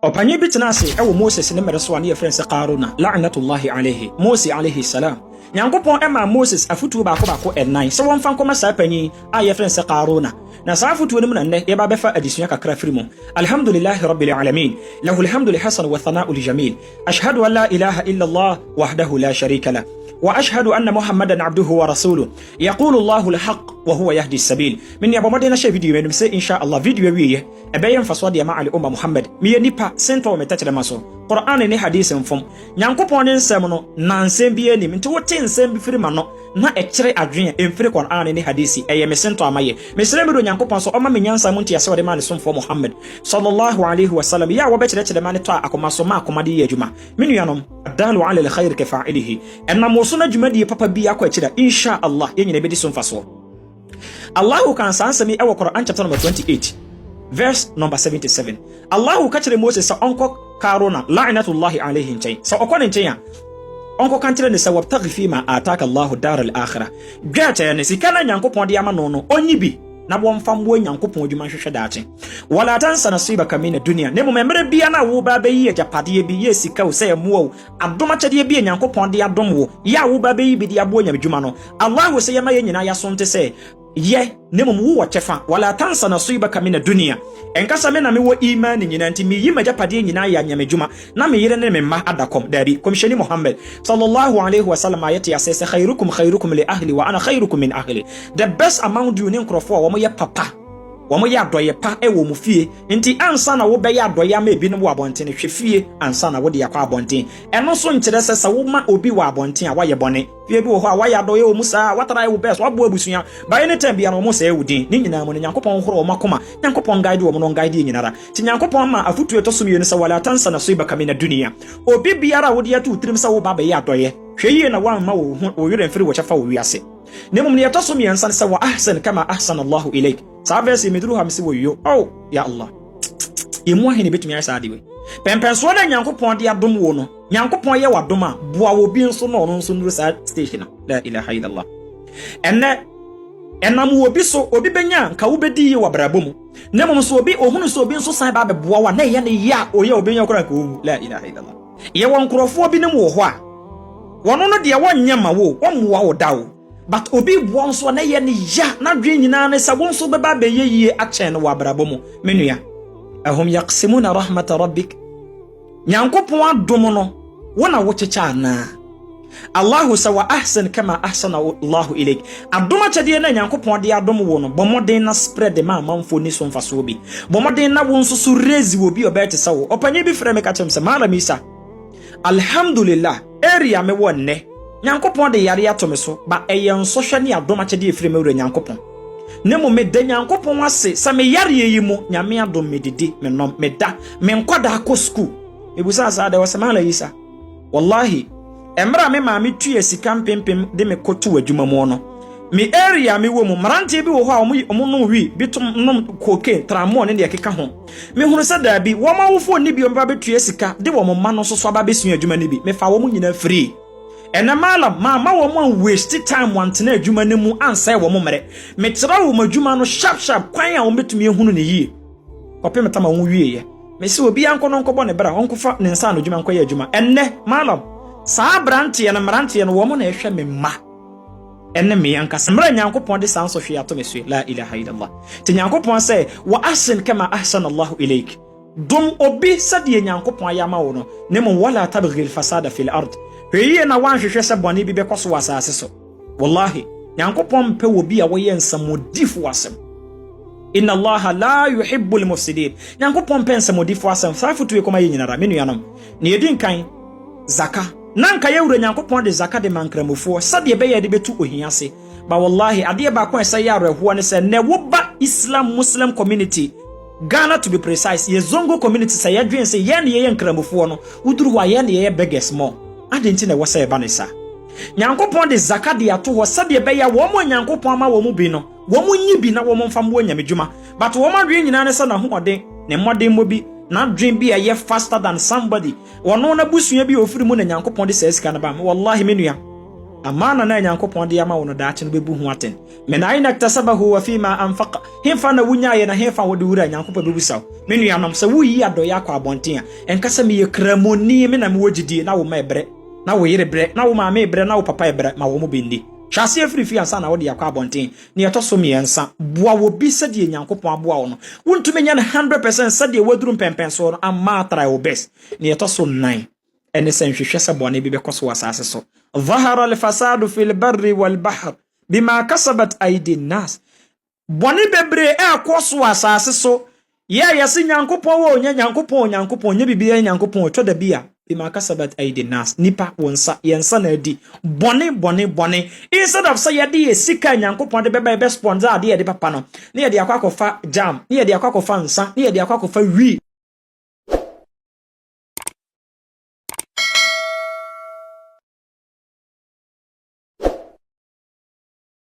Ɔpanyin bi tenaa ase wɔ Moses ne mmere so a ne yɛfrɛ no sɛ Qaruna, la'natullahi alayhi, Mose alayhi salam. Nyankopɔn maa Moses afotuo baako baako nnan sɛ wɔmfa nkɔma saa panyin yi a yɛfrɛ no sɛ Qaruna. Na saa afotuo no mu na nnɛ yɛba abɛfa adesua kakra afiri mu. Alhamdulillahi Rabbil Alamin, lahul hamdul hasan wa thana'ul jamil, ashhadu an la ilaha illallah wahdahu la sharika lah, wa ashhadu anna Muhammadan abduhu wa rasuluh, yaqulu Allahu al-haq wa huwa yahdi sabil. Me nua bɔ mmɔden na hyɛ video yi anim sɛ insha Allah video awieɛ Ɛbɛyɛ mfaso ade ama Al-Ummah Muhammad. Meyɛ nipa, sintɔ wɔ me tɛkyerɛma so. Qur'aan ne Hadith mfom. Nyankopɔn ne nsɛm no, na nsɛm biara nnim. Nti wote nsɛm bi firi m'ano na ɛkyere adwene a, ɛmfiri Qur'aan ne Hadith. Ɛyɛ me sintɔ a mayɛ. Mesrɛ me Wura Nyankopɔn sɛ ɔmma me nyansa mu nteaseɛ a ɔde maa ne somfoɔ Muhammad, Sallallahu Alaihi Wasallam, yɛ a wɔbɛkyerɛkyerɛ ma no tɔ a akoma so ma akoma de yɛ adwuma. Me nuanom, Ad-daalu ala al-khayr kafa'ilihi, ɛnam wo so na dwumadie papa biara kɔ akyiri a, Insha Allah, yɛn nyinaa bɛdi so mfasoɔ. Allahu kaa saa nsɛm yi wɔ Qur'an chapter number 28 verse number 77. Allahu ka kyerɛ Moses sɛ ɔnkɔ Karuna la'natullahi alayhi nkyɛn. Sɛ ɔkɔ ne nkyɛn a, ɔnkɔka nkyerɛ ne sɛ wabtaghi fima ataka Allahu dar al-akhirah. Dwɛɛkyɛ ne sika na Nyankopɔn de ama no no, ɔnyi bi na wɔmfa mmoa Nyankopɔn adwuma nhwehwɛ daakye. Wala tansa nasibaka mina dunia. Na mmom mmerɛ bia na woba abɛyi agyapadeɛ bi, yɛ sika o, sɛ ɛmmoa o, Adom akyɛdeɛ bi a Nyankopɔn de adom wo, yɛ a woba abɛyi bi de aboa Nyamedwuma no. Allahu sɛ yɛma yɛn nyinaa yɛaso nte sɛ yɛ, na mmom wo wɔ kyɛfa, Wala tansa nasibaka mina dunia, ɛnka sɛ me na mewɔ Imaan nyinaa nti meyi m'agyapadeɛ nyinaa yɛ Nyamedwuma na me yere ne me mma ada kɔm. Daabi, Kɔmhyɛni Muhammad, Sallallahu Alaihi Wasallam, a yɛte aseɛ sɛ, Khairukum khairukum li ahli wa ana khairukum min ahli, The best among you ne nkorɔfoɔ a wɔyɛ papa, wɔyɛ adɔeɛ pa wɔ wɔn fie, nti ansa na wobɛyɛ adɔeɛ ama ebinom wɔ abɔnten no, hwɛ fie ansa na wode akɔ abɔnten. Ɛno nso nkyerɛ sɛ sɛ woma obi wɔ abɔnten a woayɛ bɔne. Fie bi wɔ hɔ a woayɛ adɔeɛ wɔ mu saa, woatrae wo best, woaboa abusua, but anytime biara no wɔsɛe wo din. Ne nyinaa mu no, Nyankopɔn nhoro wɔn akoma, Nyankopɔn guide wɔn na ɔnguide yɛn nyinara. Nti Nyankopɔn ma afotuo a ɛtɔ so mmienu sɛ, Wala tansa nasibaka mina dunia, Obi biara a wode ato wo tirim sɛ woreba abɛyɛ adɔeɛ, hwɛ yie na woamma wo ho wo werɛ mfiri wo kyɛfa wɔ wiase. Na mmom nea ɛtɔ so mmiɛnsa ne sɛ wa ahsin kama ahsana Allahu ilaik. Saa verse yi meduru hɔ a mese wɔyio. Oh, ya Allah. Yɛn mu ahe na ebetumi ayɛ saa ade wei? Pɛmpɛnsoɔ na Nyankopɔn de adom wo no, Nyankopɔn yɛ w'adom a, boa wɔ bi nso na ɔno nso nnuru saa station no. La ilaha illallah. Ɛnɛ, ɛnam wɔ bi so, obi bɛnya nka wobɛdi yie wɔ abrabɔ mu. Na mmom so obi, ohunu sɛ obi nso san ba abɛboa wo a, na ɛyɛ ne yɛ a, ɔyɛ obi nya koraa nka ɔwu. La ilaha illallah. Yɛwɔ nkurɔfoɔ binom wɔ hɔ a, wɔno no deɛ wɔnyɛ ma wo, wɔmmoa wo da o. But obi boa wo nso a na ɛyɛ ne ya, n'adwene nyinaa ne sɛ wo nso bɛba abɛyɛ yie akyɛn no wɔ abrabɔ mu. Me nua, ahum yaqsimuna rahmata rabbik. Nyankopɔn adom no, wo na wokyekyɛ anaa? Allahu sɛ wa ahsin kama ahsana Allahu ilaik. Adom akyɛdeɛ no a Nyankopɔn de adom wo no, bɔ mmɔden na spread ma amanfoɔ ni so mfasoɔ bi. Bɔ mmɔden na wo nso so raise wɔ bi a ɔbɛyɛ te sɛ wo. Ɔpanyin bi frɛ me ka kyerɛ me sɛ, Malam Isa, Alhamdulillah, area me wɔ nnɛ, Nyankopɔn de yare ato me so, ba ɛyɛ nsɔhwɛ ne adom akyɛdeɛ ɛfiri me wura Nyankopɔn. Na mmom meda Nyankopɔn ase sɛ me yareɛ yi mu, Nyame adom medidi, menom, meda, me nkwadaa kɔ sukuu. Mebusaa saa dɛ, ɔsɛ Malam Isa, Wallahi, mmerɛ a me maame tua sika mpempem de me kɔtoo adwuma mu no, me area a mewɔ mu, mmeranteɛ bi wɔ hɔ a wɔn wɔn nom wii, bi tom nom cocaine, tramol ne deɛ ɛkeka ho. Mehunu sɛ daabi, wɔn awofoɔ nni bi a wɔbɛba abɛtua sika de wɔn mma no nso so aba abɛsua adwuma no bi. Mefaa wɔn nyinaa firii. Ɛnɛ Mallam, mamma wɔn an waste time antena adwuma no mu ansɛe wɔn mmerɛ. Mekyerɛ wɔn adwuma no sharp sharp kwan a wɔbɛtumi ahunu no yie kɔpem tam a wɔwieeɛ. Mese obiara nkɔ no nkɔbɔ ne bra, ɔnkɔfa ne nsa ano adwuma nkɔyɛ adwuma. Ɛnnɛ, Mallam, saa aberanteɛ no, mmeranteɛ no, wɔn na ɛhwɛ me mma ɛne me ankasa. Mmerɛ Nyankopɔn de saa nsɔhwɛ yi ato me so yi, la ilaha illallah. Nti Nyankopɔn sɛ, wa ahsin kama ahsana Allahu ilayk. Dom obi sɛdeɛ Nyankopɔn ayɛ ama wo no, na mmom wala tabghi al-fasada fil ard. Hwɛ yie na woanhwehwɛ sɛ bɔne bi bɛkɔ so wɔ asase so. Wallahi, Nyankopɔn mpɛ wɔ bi a wɔyɛ nsɛmɔdifo asɛm. Inna Allaha la yuhibbul mufsidin. Nyankopɔn mpɛ nsɛmɔdifo asɛm. Saa afotu yi kɔma yɛ nyinara, me nuanom. Nea edi nkan, zaka. Na anka yɛ Wura Nyankopɔn de zaka de ma nkramofoɔ sɛdeɛ ɛbɛyɛ a yɛde bɛtu ohia ase. But wallahi, adeɛ baako a ɛsɛ yɛ awerɛhoɔ ne sɛ, nnɛ woba Islam Muslim community, Ghana to be precise, yɛ Zongo community sɛ yɛdwen sɛ yɛn na yɛyɛ nkramofoɔ no, woduru hɔ a yɛn na yɛyɛ beggars more. Adɛn nti na ɛwɔ sɛ ɛba ne saa? Nyankopɔn de zaka de ato hɔ sɛdeɛ ɛbɛyɛ a wɔn a Nyankopɔn ama wɔn bi no, wɔn nyi bi na wɔn mfa mmoa nyamedwuma. But wɔn adwene nyinaa ne sɛ n'ahoɔden, ne mmɔdenmmɔ bi, n'adwene bi a ɛyɛ faster than somebody, ɔno n'abusua bi a ɔfiri mu na Nyankopɔn de saa sika no ba. Wallahi me nua, Amaana no a Nyankopɔn de ama wo no daakye no bɛbu ho atɛn. Min aina iktasabahu wa fima anfaqa, Henfa na wonyaeɛ na henfa wode wura? Nyankopɔn bɛbusa wo. Me nuanom, sɛ woreyi adɔeɛ akɔ abɔnten a, ɛnka sɛ meyɛ Kramoni, me na mewɔ gyidie, na wo mma ɛbrɛ, na wo yere brɛ, na wo maame brɛ, na wo papa ɛbrɛ, ma wɔn bi nni. Hyɛ aseɛ firi fie ansa na wode akɔ abɔnten. Nea ɛtɔ so mmiɛnsa, boa obi sɛdeɛ Nyankopɔn aboa wo no. Wontumi nyɛ no 100% sɛdeɛ woaduru mpɛnpɛnsoɔ no, amma try wo best. Nea ɛtɔ so nnan, ɛne sɛ nhwehwɛ sɛ bɔne bi bɛkɔ so wɔ asase so. Dhahara al-fasadu fil barri wal bahr bima kasabat aidi nas. Bɔne bebree ɛrekɔ so wɔ asase so. Yɛ a yɛse Nyankopɔn wɔ onyɛ Nyankopɔn Nyankopɔn nyɛ biribiara Nyankopɔn ɛtɔ da bi a bima kasabat aidi nas. Nipa wo nsa yɛn nsa na adi bɔne bɔne bɔne. Instead of sɛ yɛde yɛ sika a Nyankopɔn de bɛba yɛbɛ sponsor adeɛ yɛde papa no, ne yɛde akɔ akɔfa jam, ne yɛde akɔ akɔfa nsa, ne yɛde akɔ akɔfa wii.